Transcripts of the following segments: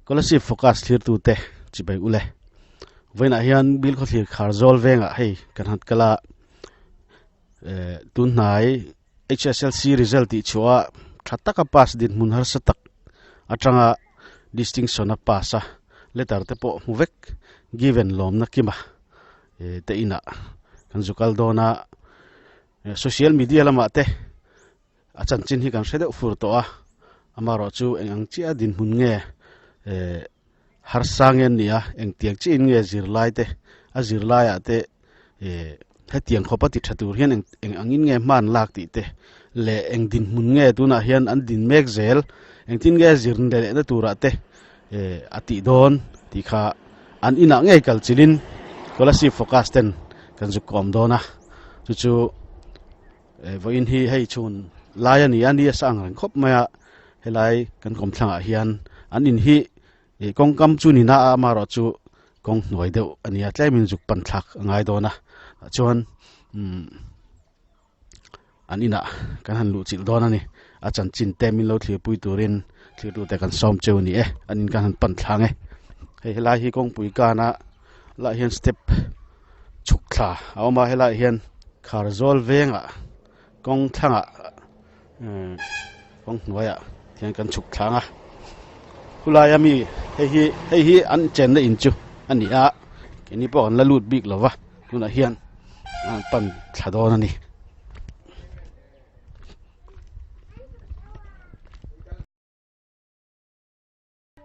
Kolasib Focus thlirtute chibai ule. Vawiinah hian Bilkhawthlir Kharzawl vengah hei kan han kal a, eh tunhnai HSLC result tih chhuah a tha taka pass dinhmun harsa tak atanga distinction a pass a, letter te pawh hmu vek given lawmna kima eh te inah kan zu kal dawn a, social media lamah te A chanchin hi kan hre deuh fur tawh a, amaherawh chu eng ang chiah dinhmun nge eh harsa nge an nih a, engtiang chiahin nge zirlai te a zirlaiah te eh hetiang khawpa ti tha tur hian eng eng angin nge hma an lak tih te leh eng dinhmun nge tunah hian an din mek zel, engtin nge zir lehna turah te eh a tih dawn tih kha an inah ngei kal chilhin Kolasib Focus ten kan zuk kawm dawn a, chu chu. Vawiin hi hei chhun lai a ni a, ni a sa ang reng khawp mai a, helai kan kawmthlangah hian an in hi ih kawngkam chu ni na a amaherawh chu kawng hnuai deuh a ni a, tlemin zuk pan thlak a ngai dawn a, tah chuan umm an inah kan han luh chilh dawn a ni, a chanchin te min lo thlirpui turin thirtute kan sawm cheu a ni e, an in kan han pan thlang e, hei helai hi kawngpui kana lah hian step chhuk thla a awm a helaiah hian Kharzawl vengah kawng thlangah umm kawng hnuaiah hian kan chhuk thlang a khulai ami hei hi hei hi an chenna in chu a ni a keini pawh kan la lut bik lo va tunah hian an pan thla dawn a ni.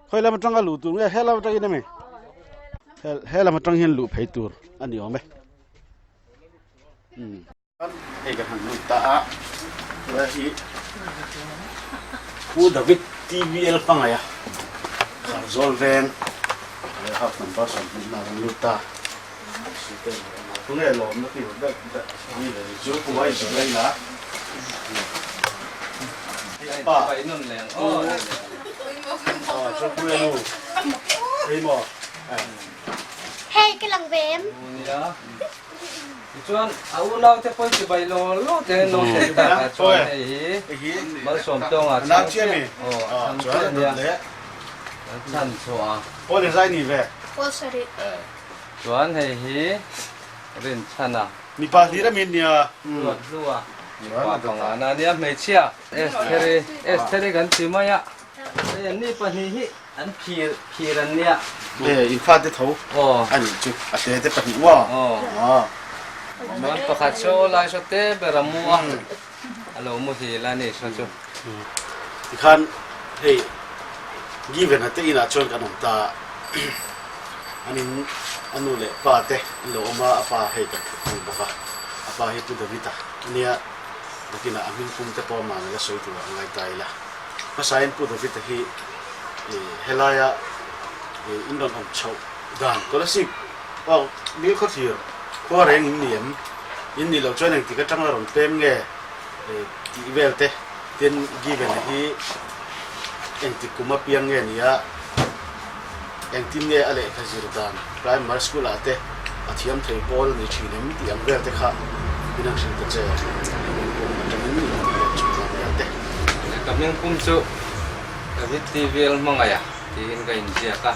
Khawi lam atanga luh tur nge he lam atangin ami he lam atang hian luh phei tur a ni awm e um hei kan han lut ta a helai hi Pu David TVL Pangaia Kharzawl veng leh house number 20 na kan lut ta tunge lawmna tih ber chu Pu Ai Zulaila Pa Hei ka lang ve em? Tichuan a unau te pawn chibai law law te an lo thlen tak a chuan hei hi malsawm tawngah chhang chiah aw a chhang chiah ania an chhan chhuah a. Chuan hei hi Rinchhana. Mipa hlir a min nia. Ruat hlua mipa pangana ania hmeichhia Estheri Estheri kan ti mai a hei an ni pahnih hi an phir phir an nia. E in fate tho a nih chu a te te pahnih maw aw. Chuan pakhat saw lai saw te ber a mu a a lo muhil a ni saw chu. Tikhan hei Given a te inah chuan kan awm ta a an a nu leh pa te an lo awm a, a pa hei kan thut thung bawk a, a pa hi Pu David-a a nia, nakinah a hming pum te pawh amah la sawi turah a ngai ta ila. Hmasain Pu David-a hi helaia in rawn awm chhoh dan Kolasib pawh Bilkhawthlir khua reng in ni em? In nih loh chuan engtik atang la rawn pem nge tih vel te tin Given-a hi engtik kum apiang nge nia engtin nge a lehkha zir dan primary school ah te a thiam thei pawl a ni thin em tih ang vel te kha min han hrilh ta che hming pum atangin i han let chhun dan vel te. Ka hming pum chu David TVL hmangaih a tiin ka inziak a,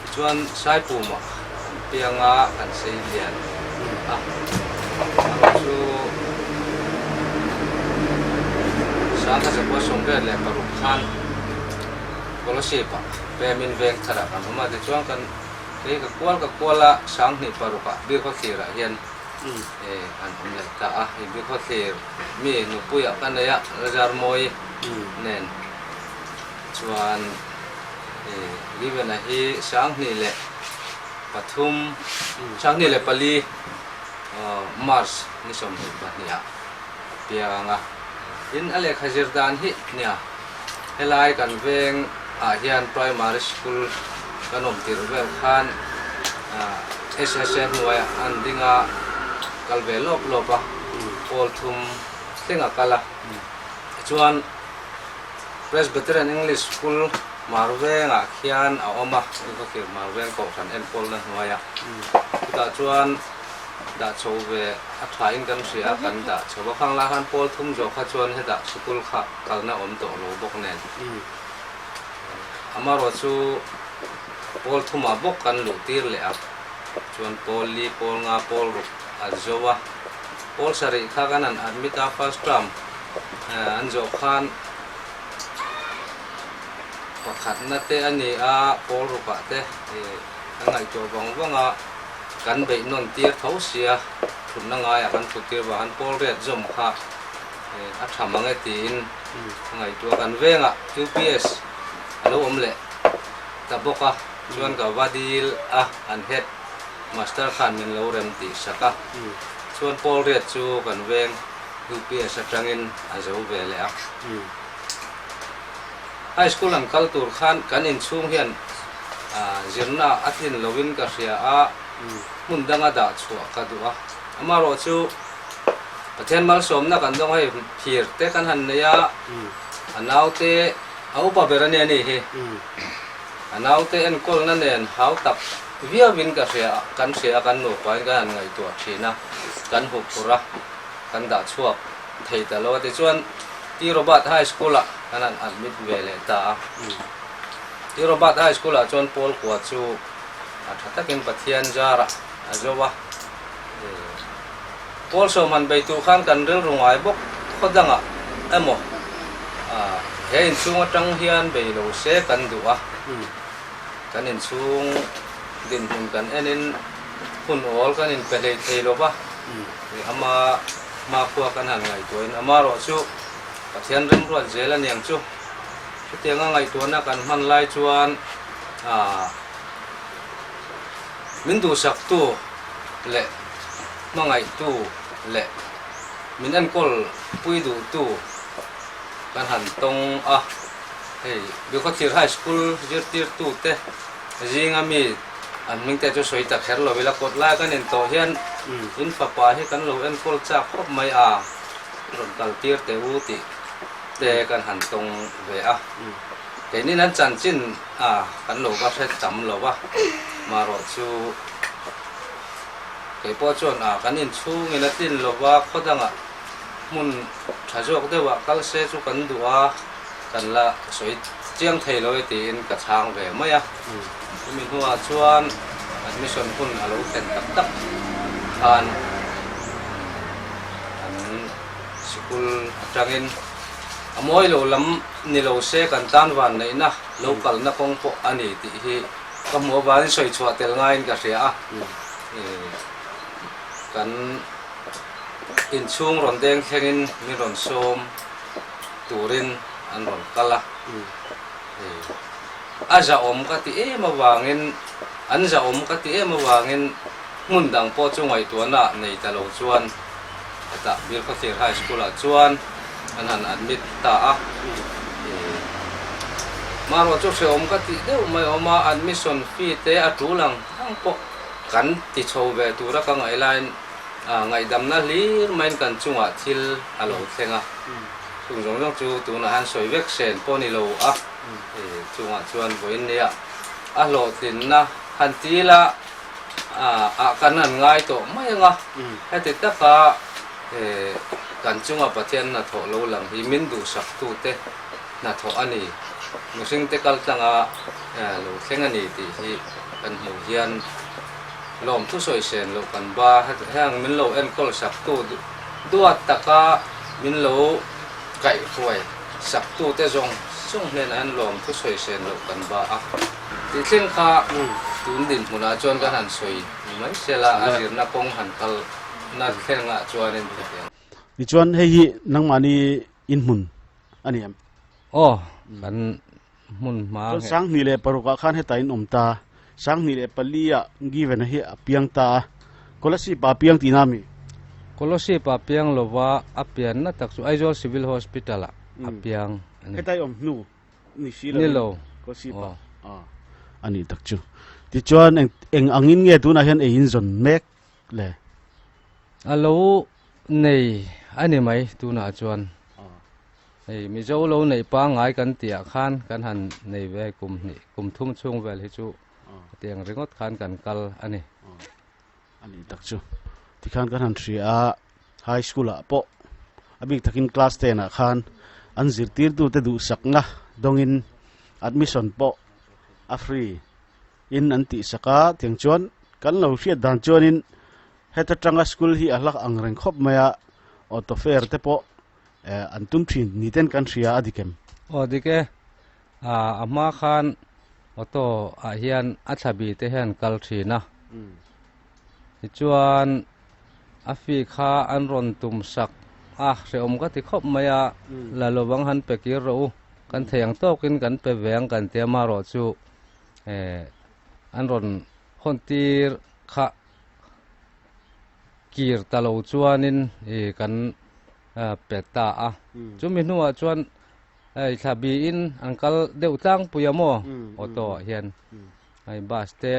tichuan Saipumah kan piang a, kan sei lian a, erawh chu Sangha Zakua 76 khan Kolasib-ah Pemin veng tharah kan awm a, tichuan kan kei ka kual ka kual a, 2006 ah Biakkhawthlir-ah hian kan awm leh ta a, hei Biakkhawthlir mi nupuiah ka nei a, Lazarmawi nen chuan Given-a hi 2003, 2004 March ni 22 ah a piang a, tin a lehkha zir dan hi nia. Helai kan veng ah hian primary school kan awm tirh vel khan SSA hnuaiah an ding a, kal ve lawp lawp a, pawl thum thleng a kal a. Tichuan Presbyterian English School Marvengah khian a awm a, Ilkhawthlir Marveng Kohhran enkawlna hnuaiah. Chutah chuan Dah chho ve a tha in kan hria a, kan dah chho a. Khang lai khan pawl thum zawh kha chuan hetah sikul kha kalna awm tawh lo bawk nen. Amaherawh chu. Pawl thumah bawk kan luh tir leh a, chuan pawl li, pawl nga, pawl ruk a zo a. Pawl sarih kha kan han admit a, first term an zawh khan pakhatna te a ni a, pawl rukah te kan ngaihtuah vang vang a, kan beih nawn tir tho sia, thutna ngaiah kan thut tir vang khan pawl riat zawm kha a tha mang e tiin a ngaihtuah. Kan vengah UPS a lo awm leh ta bawk a, chuan ka va dil a, an head master khan min lo rem tih sak a, chuan Paul Riat chu kan veng UPS atangin a zo ve leh a. High school an kal tur khan kan inchhung hian zirna a tlin loin ka hria a, hmun danga dah chhuah ka duh a, amaherawh chu Pathian malsawmna kan dawng hei phir te kan han nei a, a naute a upa ber a nia ni hi. A naute enkawlna nen hau tak viauin ka hria kan hria a, kan nupain kan han ngaihtuah thin a, kan hup phurh a, kan dah chhuak thei ta lo a. Tichuan T Robert High School ah kan han admit ve leh ta a. T Robert High School ah chuan Paul kua chu a tha takin Pathian zarah a zo a. Pawl sawm han bei tur khan kan rilru ngai bawk khaw dangah emaw he inchhung atang hian bei lo se kan duh a, kan inchhung dinhmun kan enin hun awl kan inpe hlei thei lo va, ama hmakhua kan han ngaihtuahin amarawh chu Pathian remruat zel a niang chu. Chutianga ngaihtuahna kan hman lai chuan min duhsaktu leh hmangaihtu leh min enkawl pui duhtu kan han tawng a, hei Bilkhawthlir High School zirtirtute zinga mi an hmingte chu sawi ta kher lo ila, kawt lai kan intawh hian in fapa hi kan lo enkawl chak khawp mai a, rawn kal tir teh u tih te kan han tawng ve a, keinin an chanchin a kan lo va hre tam lo va, marawh chu. Kei pawh chuan a kan inchhungin a tlin lova khaw dangah hmun tha zawk deuhah kal se chu kan duh a, kan la sawi chiang thei lo e tiin ka chhang ve mai a. Chumi hnuah chuan admission hun a lo thlen tak tak khan an sikul atangin a mawi lo lam ni lo se kan tan van neihna lo kalna kawng pawh a ni tih hi Ka hmuh avangin sawi chhuah tel ngaiin ka hria a, kan inchhung rawn deng thlengin min rawn sawm turin an rawn kal a, a zahawm ka ti em avangin an zahawm ka ti em avangin hmun dang pawh chu ngaihtuahna nei ta lo chuan hetah Bilkhawthlir High School ah chuan an han admit ta a, marawh chu hrehawm ka tih deuh mai awm a, admission fee te a tul ang ang pawh kan ti chho ve tura ka ngaih laiin ngaihdamna hlir maiin kan chungah thil a lo thleng a, chung zawng zawng chu tunah hian sawi vek sen pawh ni lo a, chungah chuan vawiin nia a hlawhtlinna han ti ila ah kan han ngai tawh mai ang a, heti taka kan chunga Pathian hnathawh lo lang hi min duhsaktute hnathawh a ni, mihringte kal tlanga lo thleng a ni tih hi kan hmuh hian lawmthu sawi sen loh kan ba, heng min lo enkawl saktu duat taka min lo kaihhruai saktute zawng zawng hnenah hian lawmthu sawi sen loh kan ba a. Tih thleng kha tun dinhmunah chuan kan han sawi ni mai sela a zirna kawng han kal na thlengah chuanin ti teh ang. Tichuan hei hi nangmahni inhmun a ni em? Aw, kan hmun hma Chuan 2006ah khan hetah in awm ta, 2004ah Given-a hi a piang ta a, Kolasib ah a piang tihna a mi? Kolasib ah a piang lova, a pianna tak chu Aizawl Civil Hospital ah a piang a ni. Heta i awm hnu Ni si lo. Ni lo. Kolasib ah. A nih tak chu. Tichuan eng eng angin nge tunah hian ei in zawn mek le? A lo nei a ni mai tunah chuan. Hei Mizo lo neih pangngai kan tih ah khan kan han nei ve kum hnih kum thum chhung vel hi chu hetiang ringawt khan kan kal a ni. A nih tak chu. Tikhan kan han hria a, high school ah pawh a bik takin class ten ah khan an zirtirtute duhsakna dawngin admission pawh a free. in an tih sak a tiang chuan kan lo hriat dan chuanin heta tanga school hi a hlak ang reng khawp mai a auto fare te pawh eh an tum thin ni ten kan hria a dik em? Aw dik e, a hma khan auto ah hian a thla bi te hian kal thin a, tichuan a fee kha an rawn tum sak a, hrehawm ka ti khawp mai a, la lovang han pe kir rawh u, kan thei ang tawkin kan pe ve ang kan tia marawh chu eh an rawn hawn tir kha kir ta lo chuanin ih kan pe ta a, chumi hnuah chuan hei thla biin an kal deuh tlangpui a maw auto ah hian hei bus te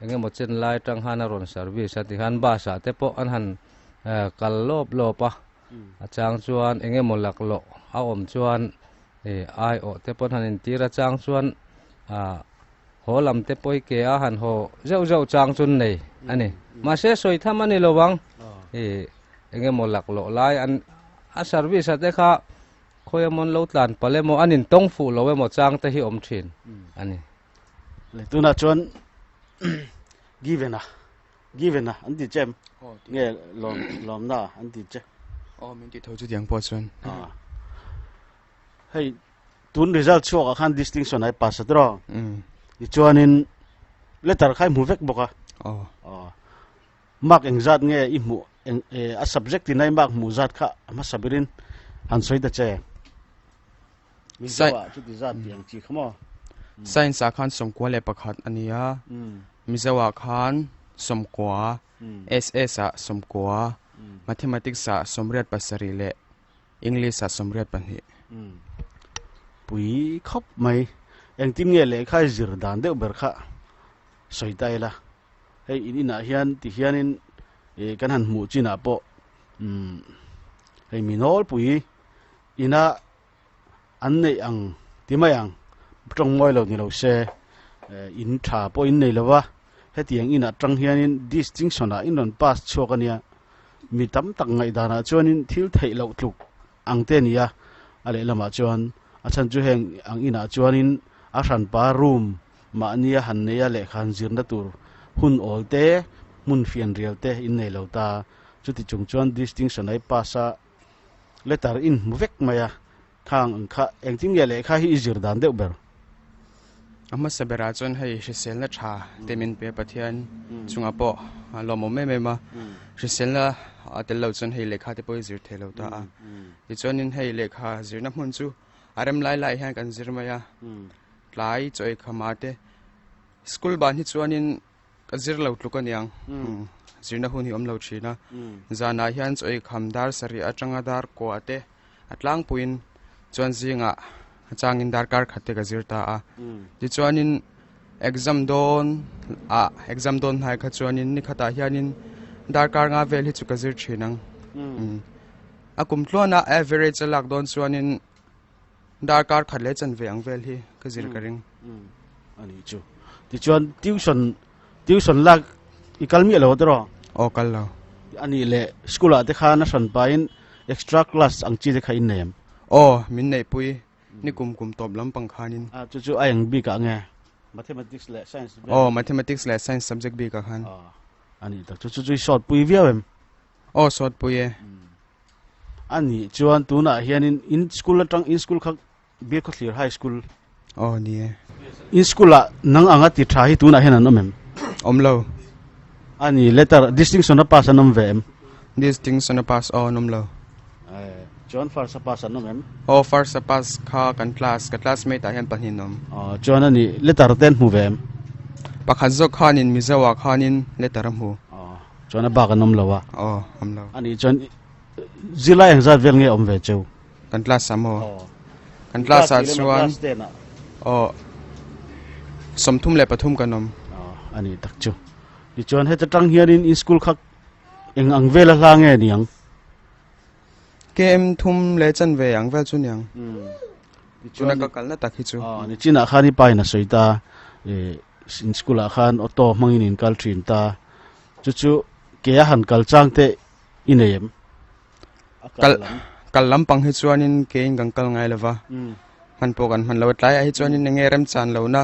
eng emaw chen lai atang khan a rawn service a tikhan bus ah te pawh an han kal lawp lawp a a chang chuan eng emaw laklawh a awm chuan ih aiawh te pawh an han intir a chang chuan ah haw lam te pawh hi ke a han haw zeuh zeuh chang chu an nei a ni mahse sawi tham a ni lo ang ih eng emaw laklawh lai an a service ah te kha khawi emaw an lo tlan palh emaw an intawng fuh lo emaw chang te hi awm thin a ni. Le tunah chuan given a given a an ti che em nge lawm lawmna an ti che. Aw min ti tho chutiang pawh chuan. Hei tun result chhuak ah khan distinction ai pass a tiraw. Tichuanin letter kha i hmu vek bawk a. Aw. Mark engzat nge i hmuh eng a subject in a i mark hmuh zat kha a hmasa berin han sawi ta che. Mizo ah chuti zat tih ang chi kha maw? Science ah khan 11 a ni a, Mizo ah khan 90, SS ah 90, Mathematics ah 87 leh English ah 82. Pui khawp mai. Engtin nge lehkha i zir dan deuh ber kha sawi ta ila. Hei in inah hian ti hianin ih kan han hmuh chinah pawh umm hei mi nawlpui ina an neih ang ti mai ang tawng mawi lo ni lo se eh in tha pawh in nei lo va hetiang inah tang hianin distinction ah in rawn pass chhuak a nia mi tam tak ngaihdanah chuanin thil theih loh tluk ang te a ni a a lehlamah chuan a chhan chu heng ang inah chuanin a hranpa room Mahnia han neia lehkha han zirna tur hun awl te, hmun fian rial te in nei lo ta. Chuti chung chuan distinction ai pass a letter in hmu vek mai a, khang ang kha engtin nge lehkha hi i zir dan deuh ber? A hmasa berah chuan hei hriselna tha te min pe a Pathian chungah pawh a lawmawm em em a, hriselna a tel lo chuan hei lehkha te pawh i zir thei lo ta a. Tichuanin hei lehkha zirna hmun chu a rem lai lai hian kan zir mai a. Tlai chaw ei khama te school ban hi chuanin ka zir lo tluk aniang zirna hun hi awm lo thin a zanah hian chaw ei kham dar sarih atanga dar kua te a tlangpuiin chuan zingah a changin darkar khat te ka zir ta a tichuanin exam dawn ah exam dawn hnai kha chuanin ni khatah hianin darkar nga vel hi chu ka zir thin ang a kum tluana average a lak dawn chuanin Darkar khat leh chanve ang vel hi ka zir ka ring. A nih chu. Tichuan tuition tuition lak i kal miah lo tiraw? Aw kal lo. A nih leh school ah te khan a hran pahin extra class ang chi te kha in nei em? Aw min neihpui ni kum kum tawp lampang khanin. A chu chu a eng bik ah nge? Mathematics leh science vel? Aw mathematics leh science subject bik ah khan. Aw a nih tak chu chu chu i sawt pui viau em? Aw sawt pui e. A nih chuan tunah hianin in school atang in school kha Bilkhawthlir High School. Aw ni e. In school ah nang anga ti tha hi tunah hian an awm em? Awm lo. A ni letter distinction a pass an awm ve em? Distinction a pass aw an awm lo. Chuan first a pass an awm em? Aw first a pass kha kan class ka classmate ah hian pahnih an awm. Aw chuan a ni letter te an hmu ve em? Pakhat zawk khanin Mizo ah khanin letter a hmu. Aw chuan a bak an awm lo a. Aw awm lo. A nih chuan Zirlai eng zat vel nge awm ve cheu? Kan class ah maw? Kan class ah chuan aw 33 kan awm. Aw a nih tak chu. Tichuan heta tang hianin in school kha eng ang vel a hla nge niang? KM thum leh chanve ang vel chu niang. Tuna ka kalna tak hi chu. Aw nichinah khan i pa in a sawi ta in school ah khan auto hmangin in kal thin ta. Chu chu ke a han kal chang te i nei em? A kal kal lampang hi chuanin keiin kan kal ngai lova hman pawh kan hman lo a tlaiah hi chuanin enge remchan lohna.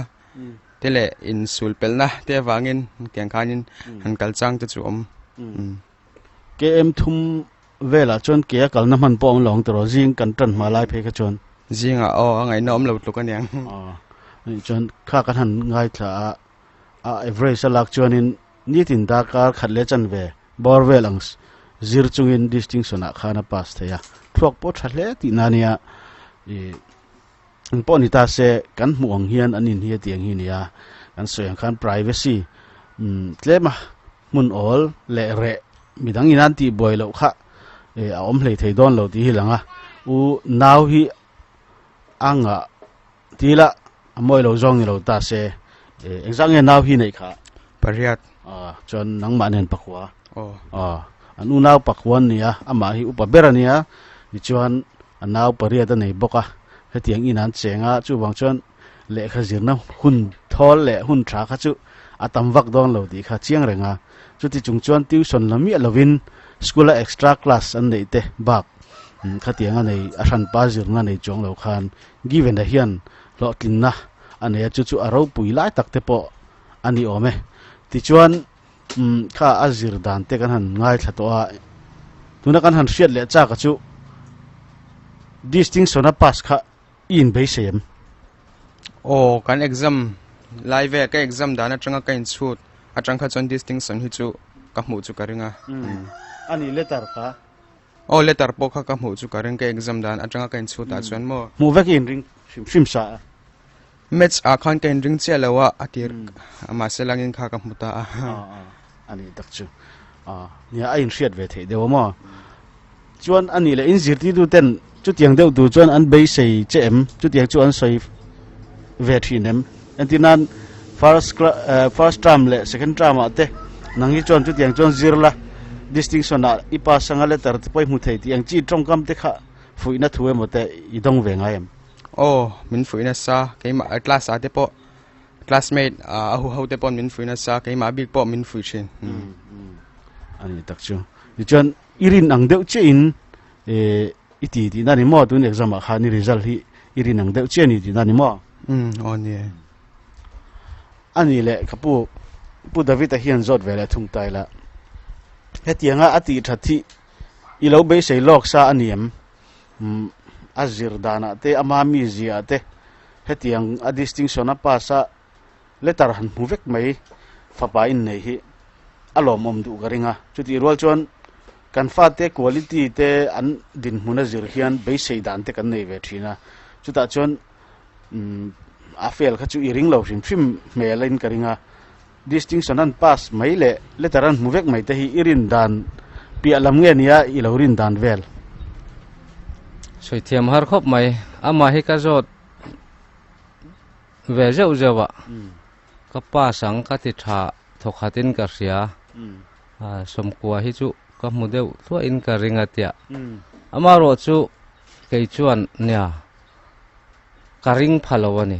te leh insul pelhna te avangin tiang khanin han kal chang te chu awm. KM thum velah chuan ke a kalna hman pawh a awm lo ang tiraw zing kan tan hma lai phei kha chuan. Zingah aw a ngaihna awm lo tluk aniang. Aw anih chuan kha kan han ngaithla a, a average a lak chuanin nitin darkar khat leh chanve bawr vel ang zir chungin distinction ah khan a pass thei a, thluak pawh tha hle tihna ania ih Eng pawh ni ta se, kan hmuh ang hian an in hi a tih ang hi a ni a, kan sawi ang khan privacy tlem a hmun awl leh reh midang in an tih buai loh kha a awm hlei thei dawn lo tih hi lang a, u nau hi a ngah ti la a mawi lo zawng ni lo ta se, engzah nge nau hi neih kha? Pariat. Chuan nangmah nen pakhua. Aw. An unau pakhua an ni a, amah hi upa ber a nia, tichuan A nau pariat a nei bawk a, hetiang in an cheng a, chuvang chuan lehkha zirna hun thawl leh hun tha kha chu a tam vak dawn lo tih kha chiang reng a. Chuti chung chuan tuition la miah lovin school a extra class an neih te bak khatiang a nei a hranpa zirna nei chuang lo khan Given-a hian hlawhtlinna a nei a, chu chu a ropui lai tak te pawh a ni awm e. Tichuan Umm kha a zir dan te kan han ngaithla tawh a, tuna kan han hriat leh chak a chu distinction a pass kha i inbeisei em? Aw kan exam lai vel ka exam dan atanga ka inchhut atang kha chuan distinction hi chu ka hmuh chu ka ring a. Umm a nih letter kha? Aw letter pawh kha ka hmuh chu ka ring ka exam dan atanga ka inchhut ah chuan maw. Hmuh vek i inring hrim hrim sa a. Maths ah khan ka inring chiah lo a, a tir mahse langin kha ka hmu ta a. A nih tak chu. Nia a inhriat ve theih deuh a maw? Chuan a nih leh in zirtirtu ten chutiang deuh tur chuan an beisei che em? Chutiang chu an sawi ve thin em? Entir nan first first term leh second term ah te nang hi chuan chutiang chuan zir la distinction ah i pass anga letter te pawh i hmu thei tih ang chi tawngkam te kha fuihna thu emaw te i dawng ve ngai em? Aw, min fuih nasa, keimah class ah te pawh classmate a hu ho te pawh min fuih nasa, keimah bik pawh min fuih thin. A ni tak chu. Tichuan i rin ang deuh chiah in i ti tihna a ni maw? Tun exam ah khan i result hi i rin ang deuh chiah a ni tihna a ni maw? Aw ni e. A ni leh ka pu, Pu David-a hian zawt ve leh thung ta ila. Hetianga a tih that hi i lo beisei lawk sa a ni em? A zir danah te ama mizia ah te hetiang a distinction a pass a letter han hmu vek mai fapa in nei hi a lawmawm duh ka ring a chutih rual chuan kan fate quality te an dinhmun a zir hian beisei dan te kan nei ve thin a chutah chuan a fail kha chu i ring lo hrim hrim hmel in ka ring a. Distinction an pass mai leh letter an hmu vek mai te hi i rin dan piah lam nge nia i lo rin dan vel? Sawi thiam har khawp mai, amah hi ka zawt ve zeuh zeuh a, ka pass ang ka ti tha thawkhat in ka hria, sawmkua hi chu ka hmu deuh thluah in ka ring a tia, amaherawh chu kei chuan nia ka ring pha lo a ni.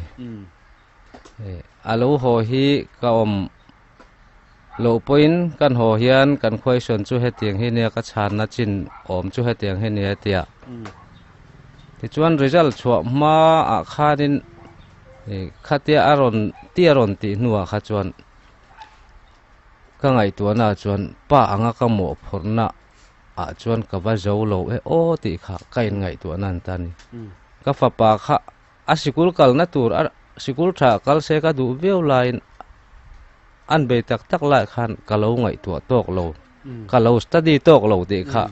A lo haw hi ka awm loh pawhin kan haw hian kan question chu hetiang hi nia ka chhanna chin awm chu hetiang hi nia tia tichuan result chhuah hma ah khanin khatia a rawn tia rawn tih hnuah kha chuan ka ngaihtuahna ah chuan pa anga ka mawhphurhna ah chuan ka va zo lo e aw tih kha ka inngaihtuahna an ta a ni ka fapa kha. A sikul kalna tur a sikul tha kal se ka duh viau laiin an bei tak tak lai khan ka lo ngaihtuah tawk lo, ka lo study tawk lo tih kha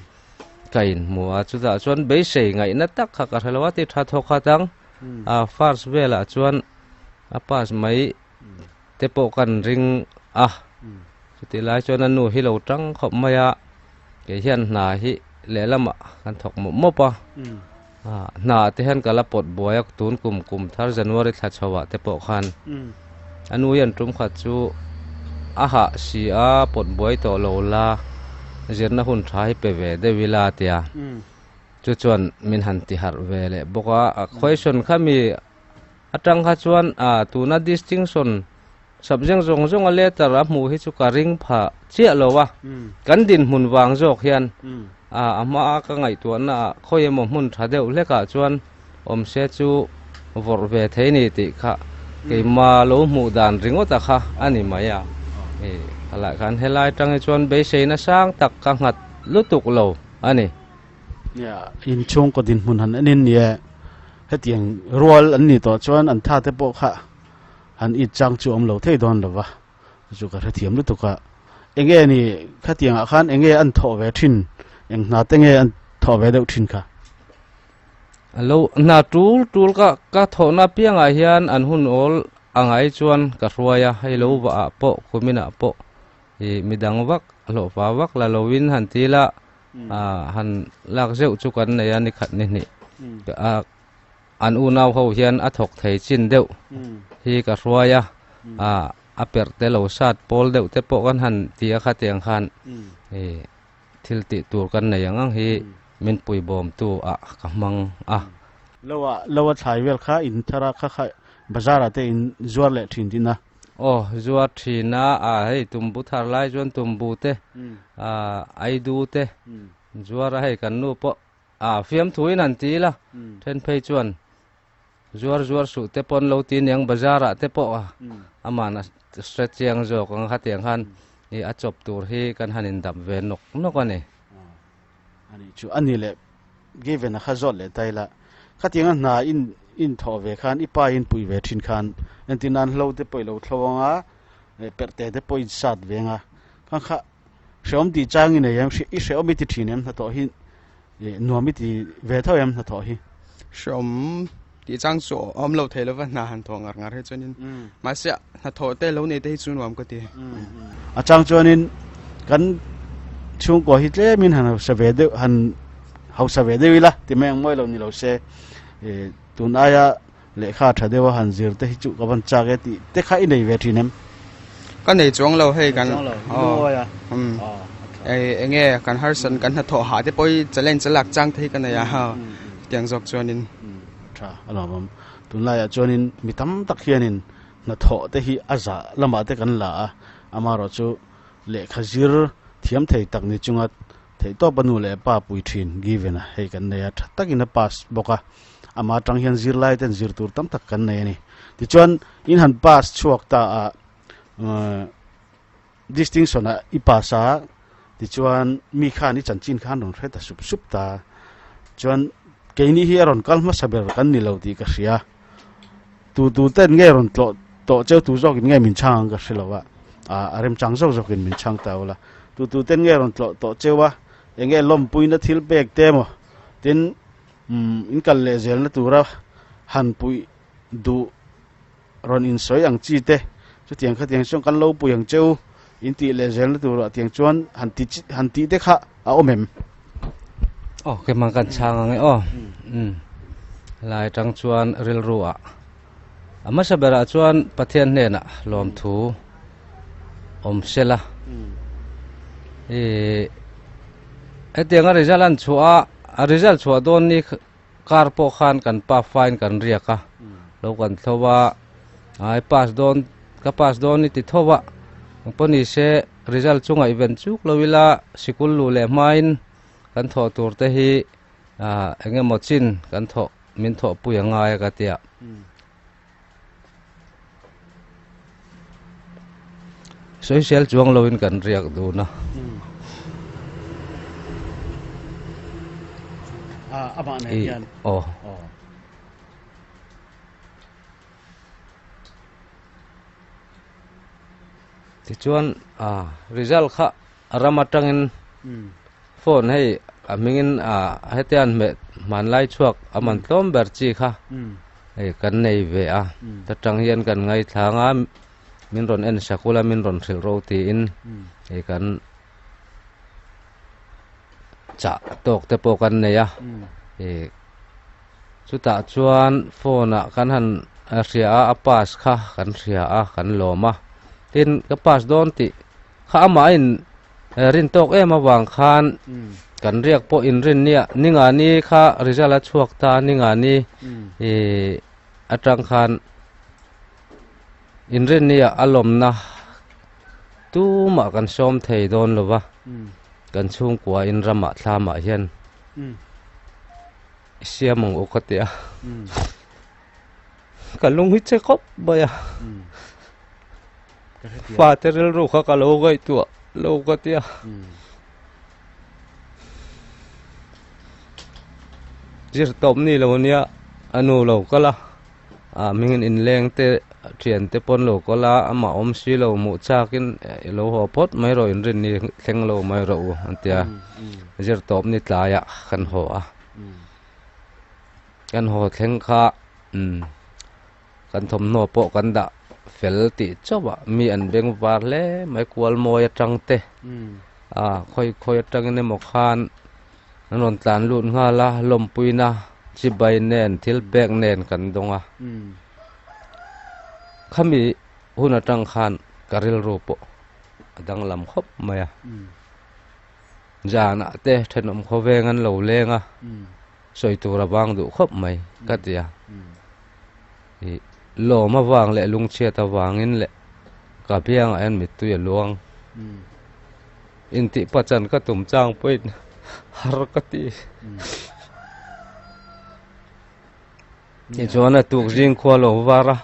ka inhmu a, chutah chuan beisei ngaihna tak kha ka hre lo a, ti tha thawk khat ang a first velah chuan a pass mai te pawh kan ring a, chutih lai chuan a nu hi lo tang khawp mai a, kei hian hna hi lehlamah kan thawk mawp mawp a. Hna te hian ka la pawt buai a, tun kum kum thar January thla chho ah te pawh khan a nu hian tum khat chu a hah si a, pawt buai tawh lo la, zirna hun tha hi pe ve deuh ila a tia, chu chuan min han ti harh ve leh bawk a, a question kha mi atang kha chuan tuna distinction Subject zawng zawng a letter a hmuh hi chu ka ring pha chiah lo a, kan dinhmun vang zawk hian a hma ka ngaihtuahna ah khawi emaw hmun tha deuh hlekah chuan awm se chu vawrh ve thei ni tih kha Keima lo hmuh dan ringawt a kha a ni mai a. Khalai khan helai tang hi chuan beiseina sang tak ka nghat lutuk lo a ni. Nia, inchhungkaw dinhmun han en in nia, hetiang rual an nih tawh chuan an tha te pawh kha han it chang chu awm lo thei dawn lo va, chu ka hrethiam lutuk a. Enge ni khatiangah khan enge an thawh ve thin, eng hna te nge an thawh ve deuh thin kha? Lo hna tul tul ka ka thawhna piangah hian an hun awl angai chuan ka hruai a, hei lo vah ah pawh kuminah pawh ih midang vak hlawhfa vak la lovin han ti la han lak zeuh chu kan nei a ni khat ni hnih an unau ho hian a thawk thei chin deuh hi ka hruai a a perh te lo sat pawl deuh te pawh kan han ti a khatiang khan ih thil tih tur kan nei ang ang hi min puibawmtu ah ka hmang a. Lo a lo a thlai vel kha in thar a kha kha bazar ah te in zuar leh thin tihna. Aw zuar thin a, a hei tumbu thar lai chuan tumbu te a aidu te zuar a hei kan nu pawh a fiamthu in han ti ila then phei chuan zuar zuar suh te pawn lo ti aniang bazar ah te pawh a aman a hre chiang zawk ang khatiang khan ih a chawp tur hi kan han indap ve nawk nawk a ni. Ani chu a ni leh Given a kha zawt leh ta ila khatiang a hna in in thawh ve khan i pa in pui ve thin khan entir nan hlo te pawh i lo thlo anga perh te te pawh i sat ve anga khan kha hreawm tih chang i nei em i hreawm i ti thin em hnathawh hi nuam i ti ve tho em hnathawh hi. Hreawm tih chang chu awm lo thei lova hna han thawh ngar ngar hi chuanin mahse hnathawh te lo nei te hi chu nuam ka ti. A chang chuanin kan chhungkua hi tlemin han hausa ve deuh han hausa ve deuh ila ti mai ang mawi lo ni lo se tun aia lehkha tha deuha han zir te hi chu ka van chak e tih te kha i nei ve thin em? Ka nei chuang lo hei kan enge kan harsan kan hnathawh hah te pawh hi challenge a lak chang te hi ka nei a tiang zawk chuanin. Tha a lawmawm. Tunlaiah chuanin mi tam tak hianin hnathawh te hi a zah lamah te kan la a, amaherawhchu lehkha zir thiam thei tak ni chunga theihtawp a nu leh pa pui thin given a hei kan nei a, tha takin a pass bawk a, amah atang hian zirlai ten zir tur tam tak kan nei a ni. Tichuan in han pass chhuak ta a, Distinction ah i pass a, tichuan mi khan i chanchin khan rawn hre ta sup sup ta. Chuan keini hi a rawn kal hmasa ber kan ni lo tih ka hria. Tu tu ten nge rawn tlawh tawh cheu tu zawkin nge min chhang ang ka hre lo a, a remchang zawk zawkin min chhang ta ula. Tu tu ten nge rawn tlawh tawh cheu a, enge lawmpuina thil pek te emaw tin in kal leh zelna tura han puih duh rawn insawi ang chi te, chutiang khatiang chuan kan lo pui ang che u, in tih leh zelna turah tiang chuan han ti chi han tih te kha a awm em? Aw keimah kan chhang ang e aw. Umm lai atang chuan rilru ah a hmasa berah chuan Pathian hnenah lawmthu awm sela. Ih hetiang a result an chhuah a, a result chhuah dawn ni Car pawh khan kan pa fine kan riak a, lo kan tho a, ai pass dawn ka pass dawn i ti tho a, engpawh ni se result chu ngaihven chuk lo ila sikul luh leh hmain kan thawh tur te hi ah eng emaw chin kan thawh min thawh pui a ngai a ka tia. Sawisel chuang loin kan riak dun a. Aw. Tichuan result kha ram atangin phone hei a hmingin hetiang an hmeh hmanlai chhuak a man tlawm ber chi kha hei kan nei ve a ta tang hian kan ngaithlang a min rawn en sak ula min rawn hrilh ro tiin hei kan chah tawk te pawh kan nei a ih chutah chuan phone ah kan han hria a a pass kha kan hria a kan lawm a tin ka pass dawn tih kha amah a in rin tawk em avang khan kan riak pawh in rin nia ninga ni kha result a chhuak ta ninga ni ih atang khan in rin nia a lawmna tumah kan sawm thei dawn lo va kan chhungkua in ramah thlamah hian i siam ang u ka ti a. Ka lung hi che khawp mai a. Fate rilru kha ka lo ngaihtuah lo ka tia. Zir tawp ni lo nia a nu lo kal a, ah hmingin inleng te thian te pawn lo kal a, amah awm si lo hmuh chakin i lo haw phawt mai rawh inrin ni thleng lo mai rawh u an tia. Zir tawp ni tlaiah kan haw a. Kan haw thleng kha umm kan thawmhnaw pawh kan dah fel tih chauh a mi an beng var hle mai kual mawi atang te ah khawi khawi atangin emaw khan an rawn tlan lut nghal a lawmpuina chibai nen thil pek nen kan dawng a khami hun atang khan ka rilru pawh a danglam khawp mai a zanah te thenawm khawveng an lo leng a. Sawi tur a vang duh khawp mai ka ti a. Ih lawm avang leh lungchhiat avangin leh ka biangah hian mittui a luang. Intih pachan ka tum chang pawhin har ka ti. Tichuan a tuk zing khua lo var a,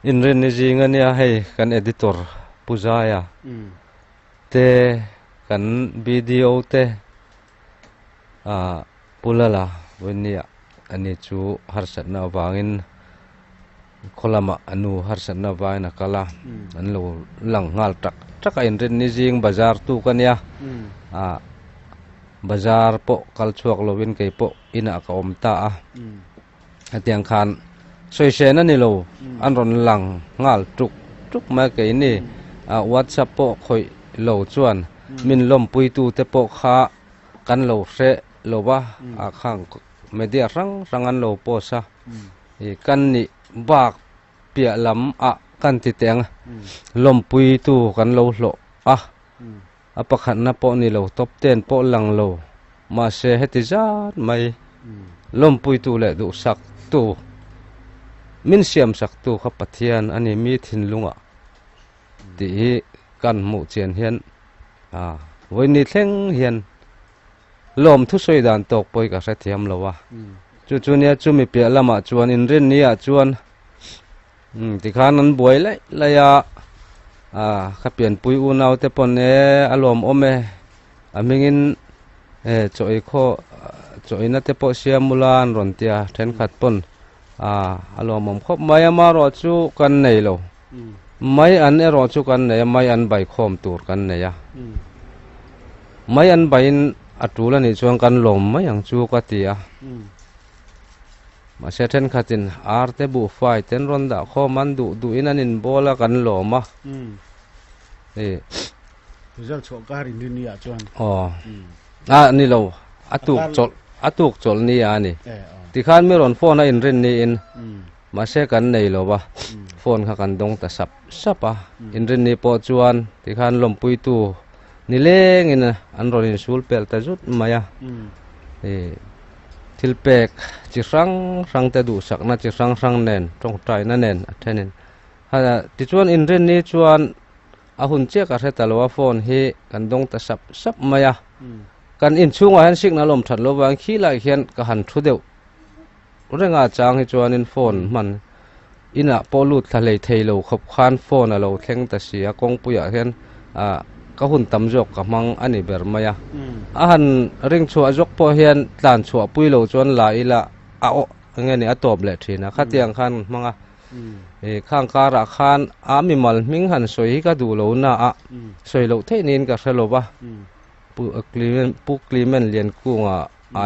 inrinni zing ania hei kan editor Pu Zaia te kan BDO te Ah Pu Lala Vawnia ani chu harsatna avangin khaw lamah a nu harsatna avangin a kal a, an lo lang nghal tak tak a inrinni zing bazar tuk a nia ah bazar pawh kal chhuak lovin kei pawh inah ka awm ta a hetiang khan sawisên a ni lo an rawn lang nghal tuk tuk mai keini ah whatsapp pawh khawih lo chuan min lawmpuitu te pawh kha kan lo hre lo va ah khang media hrang hrang an lo post a ih kan nih bak piah lam ah kan ti teh ang lawmpuitu kan lo hlawh a a pakhatna pawh ni lo top ten pawh lang lo mahse heti zat mai lawmpuitu leh duhsaktu min siamsaktu kha Pathian a ni mi thinlungah tih hi kan hmuh chian hian ah vawiin thleng hian lawm thusawi dan tawk pawh hi ka hrethiam lo a chu chu nia chumi piah lamah chuan inrinni ah chuan umm tikhan an buai laih laih a ah ka pianpui unau te pawn e a lawmawm e a hmingin e chaw ei khaw chaw eina te pawh siam ula an rawn tia thenkhat pawn ah a lawmawm khawp mai a amaherawh chu kan nei lo. Mai an erawh chu kan nei a, mai an bai khawm tur kan nei a. Mai an baiin a tul a nih chuan kan lawm mai ang chu ka ti a. Mahse thenkhatin ar te buhfai te an rawn dah khawm a, an duh duhin an inbawl a kan lawm a. Result chhuah kar in rin ni ah chuan. Aw. A ni lo, a tuk chawlh, a tuk chawlh ni a ni. Tikhan mi rawn phone a inrin niin. Mahse kan nei lo va, phone kha kan dawng ta sap sap a. Inrinni pawh chuan tikhan lawmpuitu nilengin an rawn insul pel ta zut mai a. Ih thil pek chi hrang hrang te duhsakna chi hrang hrang nen tawngtaina nen a thenin. Tichuan inrinni chuan a hun chiah ka hre ta lo a phone hi kan dawng ta sap sap mai a. Kan inchhungah hian signal awm that lo vang khilai khian ka han thu deuh. Renga chang hi chuanin phone hman inah pawh lut thla hlei thei lo khawp khan phone a lo thleng ta si a, kawngpuiah hian ah ka hun tam zawk ka hmang a ni ber mai a. A han ring chhuah zawk pawh hian tlan chhuah pui lo chuan la ila a aw eng nge ni a tawp leh thin a, khatiang khan kan hmang a. Ih khang karah khan a mimal hming han sawi hi ka duh lo na a, sawi loh theih niin ka hre lo va, Pu Clement Pu Clement Liankunga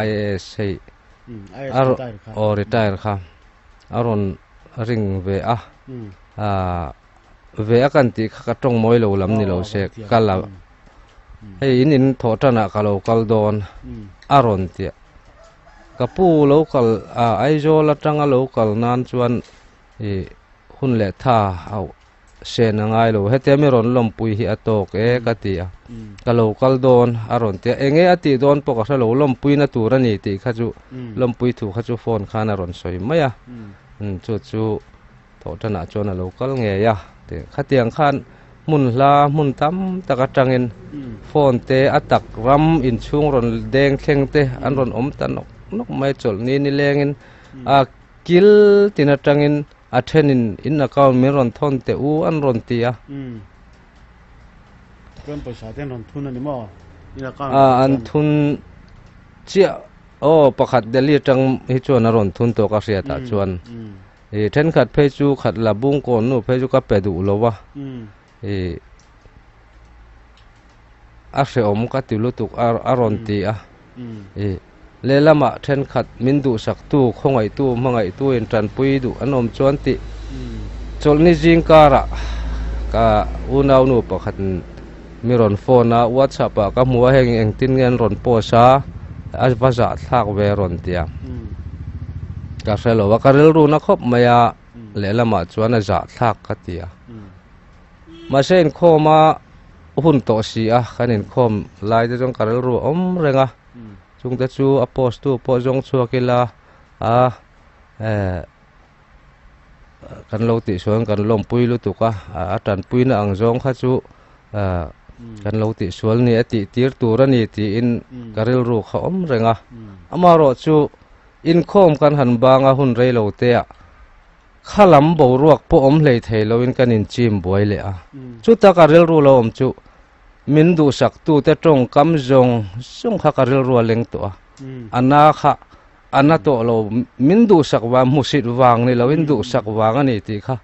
IAS hei aw retire kha a rawn ring ve a ah ve a kan tih kha ka tawng mawi lo lam ni lo se kal a hei in in thawh tanah ka lo kal dawn a rawn tia ka pu lo kal ah Aizawl atanga lo kal nan chuan ih hun leh tha a Sen a ngai lo, hetia mi rawn lawmpui hi a tawk e ka ti a, ka lo kal dawn a rawn ti a, enge a tih dawn pawh ka hre lo, lawmpuina tur a ni tih kha chu lawmpui thu kha chu phone khan a rawn sawi mai a, chu chu thawhtanah chuan a lo kal ngei a, khatiang khan hmun hla hmun tam tak atangin phone te a tak ram inchhung rawn deng thleng te an rawn awm ta nawk nawk mai a, chawlhni nilengin a. Kil tin atangin a thenin in account min rawn thawn teh u an rawn ti a. Umm. Chuan pawisa te an rawn thun a ni maw? In account Ah an thun chiah aw pakhat Delhi atang hi chuan a rawn thun tawh ka hriat ah chuan ih thenkhat phei chu khat la bungkawn nu phei chu ka pe duh lo a ih a hrehawm ka ti lutuk a a rawn ti a ih lehlamah thenkhat min duhsaktu khawngaihtu hmangaihtu in tanpui duh an awm chuan tih chawlhni zing karah ka unaunu pakhat mi rawn phone a whatsapp ah ka hmu a heng engtin nge an rawn post a a va zah thlak ve rawn ti a ka hre lo a ka rilru na khawp mai a lehlamah chuan a zah thlak ka ti a. Mahse inkhawm a hun tawh si a, kan inkhawm lai te chuan ka rilru a awm reng a, chungte chu a post tu pawh zawng chhuak ila a eh kan lo tih sual kan lawmpui lutuk a, a tanpuina ang zawng kha chu eh kan lo tih sual ni a tih tir tur a ni tiin ka rilru kha awm reng a, amaherawh chu inkhawm kan han bang a hun rei lo te ah. Kha lam boruak pawh awm hlei thei loin kan inchim buai leh a. Chuta ka rilru lo awm chu min duhsaktute tawngkam zawng zawng kha ka rilru a leng tawh a. A na kha a na tawh lo, min duhsak vang, hmusit vang ni loin duhsak vang a ni tih kha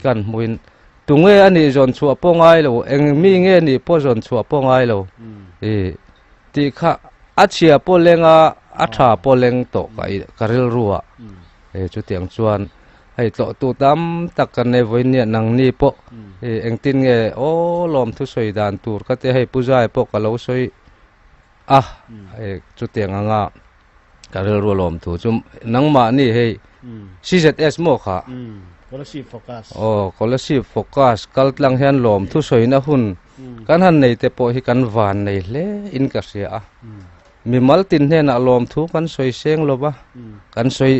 kan hmuin tunge a nih zawn chhuah pawh ngai lo, eng mi nge nih pawh zawn chhuah pawh ngai lo i tih kha a chhia pawh leng a, a tha pawh leng tawh ka rilru ah. Hei chutiang chuan hei tlawhtu tam tak kan nei vawiin nia nangni pawh hei engtin nge aw lawm thusawi dan tur ka tia hei puzai pawh ka lo sawi a hei chutiang anga ka rilru lawm thu chu nangmahni hei CZS maw kha aw Kolasib Focus kal tlang hian lawm thusawina hun kan han nei te pawh hi kan van nei hle in ka hria a. Mimal tin hnenah lawmthu kan sawi seng lo va, kan sawi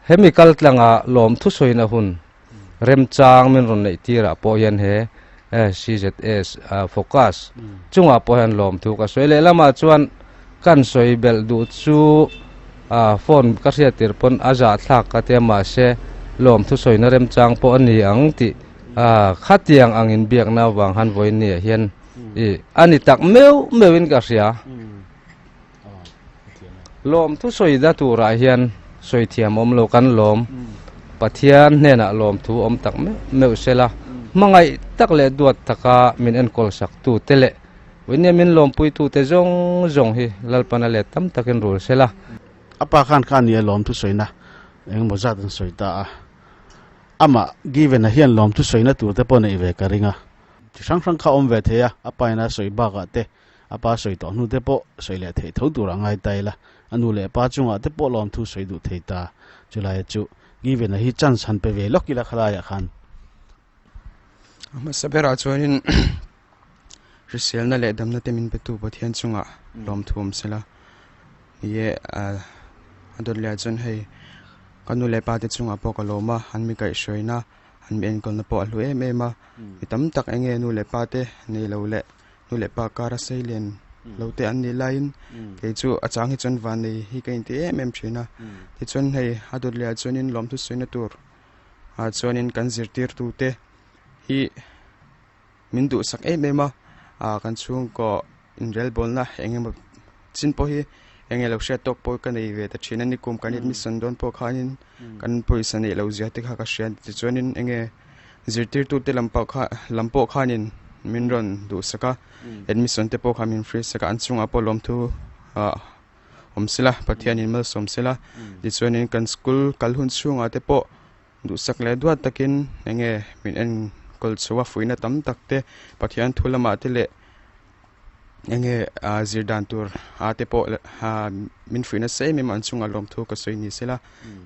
hemi kal tlanga lawmthu sawina hun remchang min rawn neih tirah pawh hian he CZS focus chungah pawh hian lawmthu ka sawi. Lehlamah chuan kan sawi belh duh chu phone ka hriat tir pawn a zahthlak ka tia mahse lawmthu sawina remchang pawh a ni ang tih khatiang ang inbiakna avang han vawiin niah hian I a ni tak meuh meuhin ka hria. Lawm thu sawi na turah hian sawi thiam awm lo kan lawm. Pathian hnenah lawm thu awm tak meuh meuh sela hmangaih tak leh duat taka min enkawl sak tu te leh Vawinia min lawmpui tu te zawng zawng hi Lalpana let tam takin rul sela. A pa khan kha nia lawm thu sawina engemaw zat an sawi ta a. Amah Given-a hian lawm thu sawina tur te pawh neih ve ka ring a. Chi hrang hrang kha awm ve thei a, a pa in a sawi bakah te, a pa sawi tawh hnu te pawh sawi leh theih tho tur a ngai ta ila, a nu leh pa chungah te pawh lawmthu sawi duh thei ta. Chulaia chu Given-a hi chance han pe ve lawk ila khalaiah khan. A hmasa berah chuanin hriselna leh damna te min petu Pathian chungah lawmthu awm sela. Ni e, a dawt leh ah chuan hei ka nu leh pa te chungah pawh ka lawm a, an mi kaihhruaina an mi enkawlna pawh a hlu em em a mi tam tak eng nge nu leh pa te nei lo leh nu leh pa kar a sei len lo te an nih laiin kei chu a chang hi chuan van nei hi ka inti em em thin a tichuan hei a dawt leh ah chuanin lawmthu sawina tur ah chuanin kan zirtirtu te hi min duhsak em em a ah kan chhungkaw inrelbawlna eng emaw chin pawh hi eng nge lo hriat tawk pawh ka nei ve ta thin a ni kum kan admission dawn pawh khanin kan pawisa neih loh zia te kha ka hria tichuanin eng nge zirtirtu te lam pawh kha lam pawh khanin min rawn duhsak a admission te pawh kha min free sak a an chungah pawh lawmthu ah awm sela Pathianin malsawm sela tichuanin kan school kal hun chhungah te pawh. Duhsak leh duat takin enge min enkawl chho a fuihna tam tak te Pathian thu lamah te leh enge ah zir dan tur ah te pawh ah min fuih nasa em em a an chungah lawmthu ka sawi ni sela